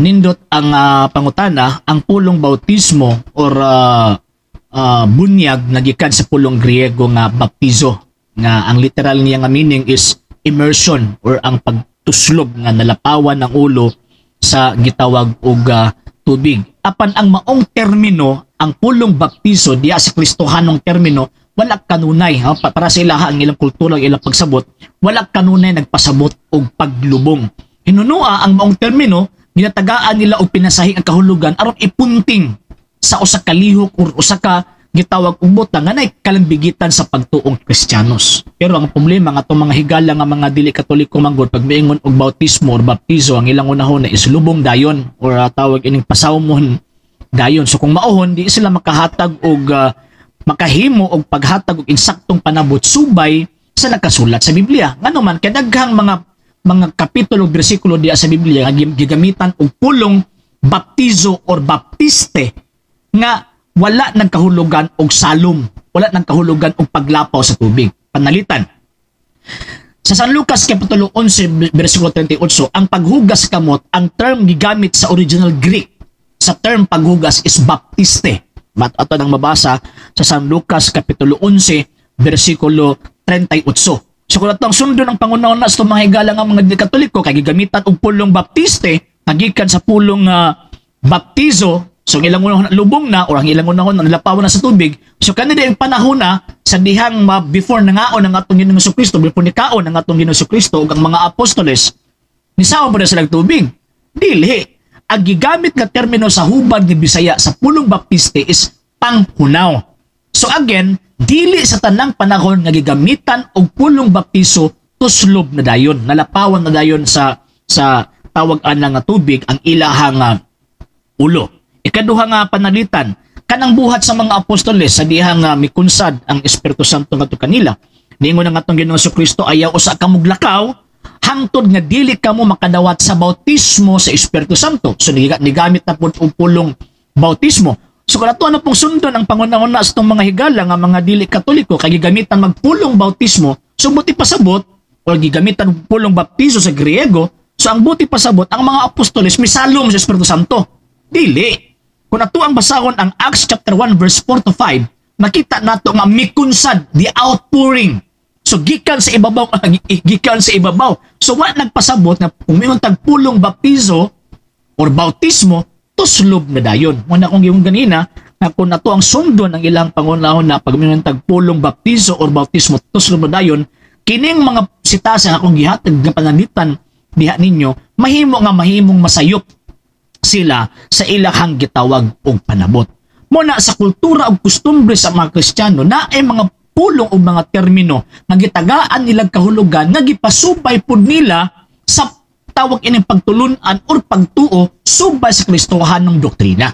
Nindot ang pangutana, ang pulong bautismo or bunyag nagikan sa pulong Griego nga baptizo, nga ang literal niya nga meaning is immersion or ang pagtuslob nga nalapawan ang ulo sa gitawag og tubig. Apan ang maong termino, ang pulong baptizo diya sa Kristohanong termino, wala kanunay ha, para sa ilaha, ang ilang kultura, ang ilang pagsabot, wala kanunay nagpasabot og paglubong. Hinunua ang maong termino ginatagaan nila og pinasahi ang kahulugan aron ipunting sa usa ka lihok or usa ka gitawag og butang nga nay kalambigitan sa pagtuong Kristiyanos. Pero ang problema nga atong mga higala nga mga dili Katoliko manggod, pag miingon og bautismo or baptizo, ang ilang unahon na is lubong dayon or tawag ining pasawmon dayon. So kung maohon, di sila makahatag og makahimo og paghatag og insaktong panabot subay sa nakasulat sa Biblia. Ngano man kay daghang mga kapitulo ug bersikulo diya sa Biblia nga gigamitan og pulong baptizo or baptiste nga wala nagkahulugan og salom, wala nagkahulugan og paglapaw sa tubig. Panalitan. Sa San Lucas Kapitulo 11 bersikulo 38, ang paghugas sa kamot, ang term gigamit sa original Greek sa term paghugas is baptiste. Mat ato nang mabasa sa San Lucas Kapitulo 11 bersikulo 38. So kung atong sundon ang pangunahon na sa mga higala nga mga di Katoliko kay gigamitan og pulong baptiste nagikan sa pulong baptizo, so ang ilang unahon lubong na or ang ilang unahon nalapawan na sa tubig. So kanina yung panahon na sa dihang before nangaon ang atong Ginoong Kristo, before nikaon ang atong Ginoong Kristo ug ang mga apostoles, nisaon pa na silang tubig? Dili. Ang gigamit nga termino sa hubad ni Bisaya sa pulong baptiste is panghunaw. So again, dili sa tanang panahon nga gigamitan og pulong baptiso tuslob na dayon, nalapawan na dayon sa tawag ana nga tubig ang ilahang ulo. Ikaduha nga panalitan, kanang buhat sa mga apostoles sa dihang mikunsad ang Espiritu Santo ngadto kanila. Niingon ang atong Ginoong Kristo, "Ayaw usa ka moglakaw hangtod nga dili kamo makadawat sa bautismo sa Espiritu Santo." So nigamit na pud og pulong bautismo. So kung ato ano pong sundon ang pangunahon na sa itong mga higala nga mga dili Katoliko kay gigamitan magpulong bautismo, so buti pasabot or gigamitan og pulong baptizo sa Griego, so ang buti pasabot ang mga apostoles misalom sa Espiritu Santo. Dili. Kung ato ang basahon ang Acts chapter 1 verse 4 to 5, makita nato nga mikunsad, the outpouring. So gikan sa ibabaw, gikan sa ibabaw. So wa nagpasabot nga kung mingon tag pulong baptizo or bautismo, tuslob na dayon. Muna kong giingon ganina nga kung nato ang sundon ang ilang pangunahon na pag mingon tag pulong baptizo or bautismo, tuslob na dayon, kining mga sitasa nga akong gihatag nga pananglitan diha ninyo, mahimo nga mahimong masayop sila sa ilahang gitawag og panabot. Muna sa kultura ug kustumbre sa mga Kristiyano na ay mga pulong o mga termino nga gitagaan nilang kahulugan nga gipasubay pud nila sa tawag ining pagtulunan or pagtuo subay sa Kristohanong doktrina.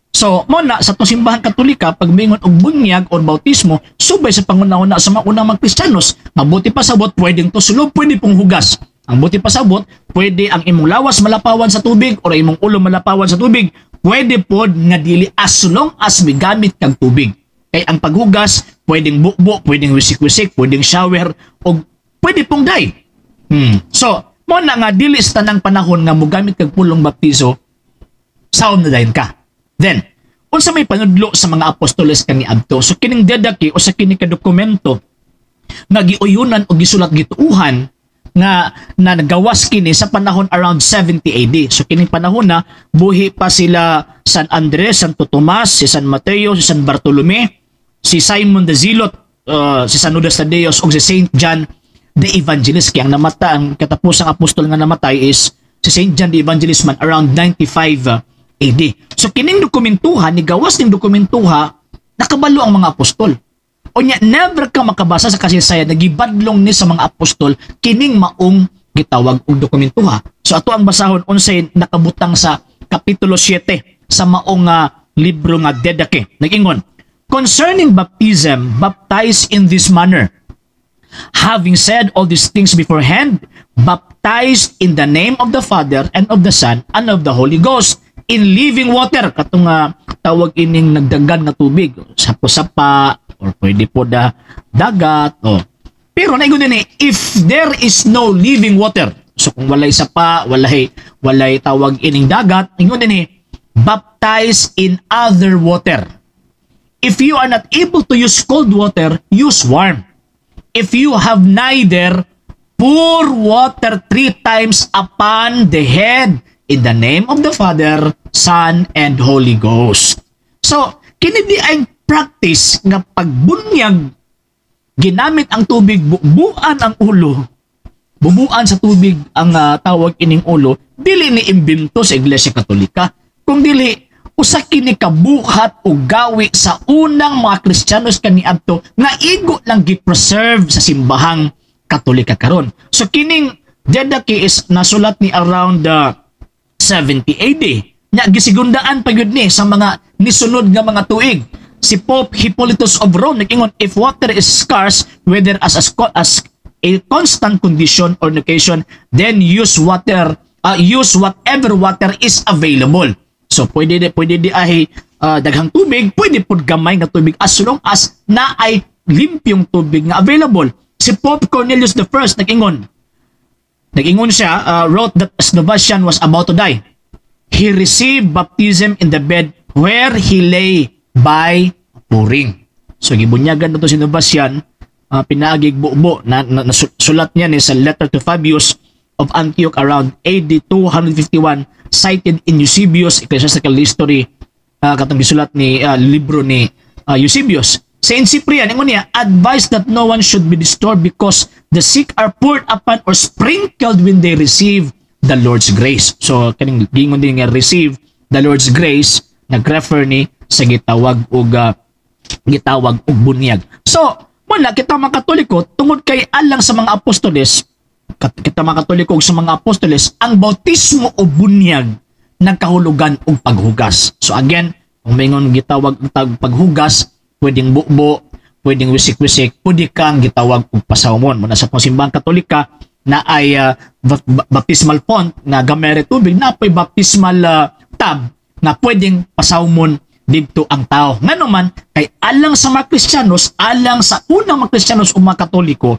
So, mo na sa atong Simbahan Katolika, pag mingon og bunyag or bautismo, subay sa pangunahon na sa mga unang mga Kristiyanos, mabuti pasabot, pwedeng tuslob, pwede pong hugas. Ang buti pasabot, pwede ang imong lawas malapawan sa tubig or imong ulo malapawan sa tubig, pwede pod nga dili as long as migamit kag tubig. Kay ang paghugas, pwedeng bukbo, pwedeng wisik-wisik, pwedeng shower, o pwede pong day. So, mo na nga dili sa tanang panahon nga mogamit kag pulong baptizo, saon na dayon ka. Then, unsa may panudlo sa mga apostoles kaniadto? So kining Didache o sa kini ka dokumento nga giuyunan o gisulat gituuhan nga na nagawas kini sa panahon around 70 AD. So kining panahon na buhi pa sila San Andres, Santo Tomas, si San Mateo, si San Bartolome, si Simon the Zealot, si San Judas Thaddeus ug si Saint John the Evangelist. Kaya ang namata ang katapusang apostol nga namatay is si Saint John the Evangelist man around 95 AD. So kining dokumentuha, ni gawas ning dokumentuha, nakabalo ang mga apostol. O nya, never ka makabasa sa kasaysayan na gibadlong ni sa mga apostol kining maong gitawag og dokumentuha. So ato ang basahon unsay nakabutang sa kapitulo 7 sa maong libro nga Didache. Nag-ingon, "Concerning baptism, baptize in this manner. Having said all these things beforehand, baptized in the name of the Father and of the Son and of the Holy Ghost in living water." Katong tawag ining nagdagan nga tubig, sapa-sapa or pwede po da dagat. Oh. Pero naigon din eh, if there is no living water. So kung walay sapa, walay tawag ining dagat, ingon dinhi, baptize in other water. If you are not able to use cold water, use warm. If you have neither, pour water three times upon the head in the name of the Father, Son, and Holy Ghost. So, kini diay practice nga pagbunyag, ginamit ang tubig, bubuan ang ulo, bubuan sa tubig ang tawag ining ulo, dili ni imbento sa Iglesia Katolika, kung dili usa kini kabuhat o gawi sa unang mga Kristiyanos kaniadto nga igo lang gi-preserve sa Simbahang Katolika karon. So kining Didache is nasulat ni around the 70 AD. Nya gisigundaan pa gyud ni sa mga nisunod nga mga tuig. Si Pope Hippolytus of Rome nag-ingon, if water is scarce, whether as a constant condition or occasion, then use whatever water is available. So pwede diay daghang tubig, pwede pud gamay nga tubig as long as naay limpyong tubig nga available. Si Pope Cornelius I nag-ingon siya, wrote that as Novatian was about to die, he received baptism in the bed where he lay by pouring. So gibunyagan na to si Novatian, pinaagig bubo na sulat niya ni sa letter to Fabius of Antioch around AD 251, cited in Eusebius Ecclesiastical History, katong gisulat ni libro ni Eusebius. Saint Cyprian, ingon niya, advised that no one should be disturbed because the sick are poured upon or sprinkled when they receive the Lord's grace. So kaning giingon din nga receive the Lord's grace, nag-refer ni sa gitawag og bunyag. So, wala kita mga Katoliko, tungod kay alang sa mga apostoles, kita mga Katoliko ug sa mga apostoles, ang bautismo o bunyag nagkahulugan og paghugas. So again, kung maingon gitawag og paghugas, pwedeng bubo, pwedeng wisik-wisik, pwede kang gitawag og pasawmon. Muna sa Simbahang Katolika na ay baptismal font nga gamay ra tubig, na po'y baptismal tub na pwedeng pasawmon didto ang tao. Ngano man, kay alang sa mga Kristiyanos, alang sa unang mga Kristiyanos o mga Katoliko,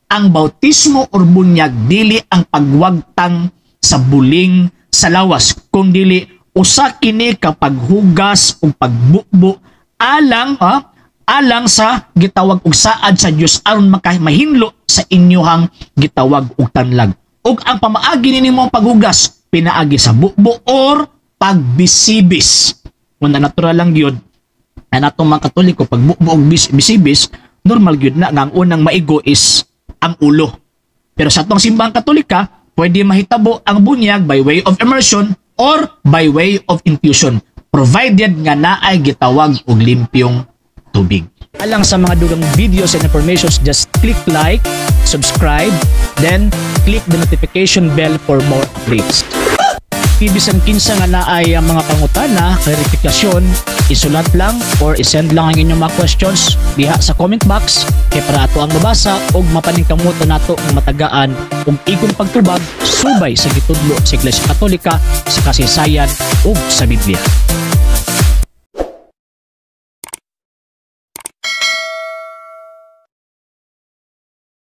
ang bautismo or bunyag dili ang pagwagtang sa buling sa lawas, kung dili usa kini ka paghugas o pagbukbo alang sa gitawag og saad sa Dios aron mahinlo sa inyohang gitawag og tanlag. Ug ang pamaagi nimo ang paghugas pinaagi sa bukbo or pagbisibis. Kung na natural lang gyud na natong mga Katoliko, pag bukbo og bisibis, normal gyud na nga ang unang maigo is ang ulo. Pero sa atong Simbahang Katolika, pwede mahitabo ang bunyag by way of immersion or by way of infusion, provided nga naay gitawag og limpyong tubig. Alang sa mga dugang videos and informations, just click like, subscribe, then click the notification bell for more updates. Bisan kinsa nga naay ang mga pangutana, klarifikasyon, isulat lang or isend lang ang inyong mga questions diha sa comment box kay para ato ang mabasa og mapaningkamutan nato nga matagaan og igong pagtubag subay sa gitudlo sa Iglesia Katolika sa kasaysayan ug sa Biblia.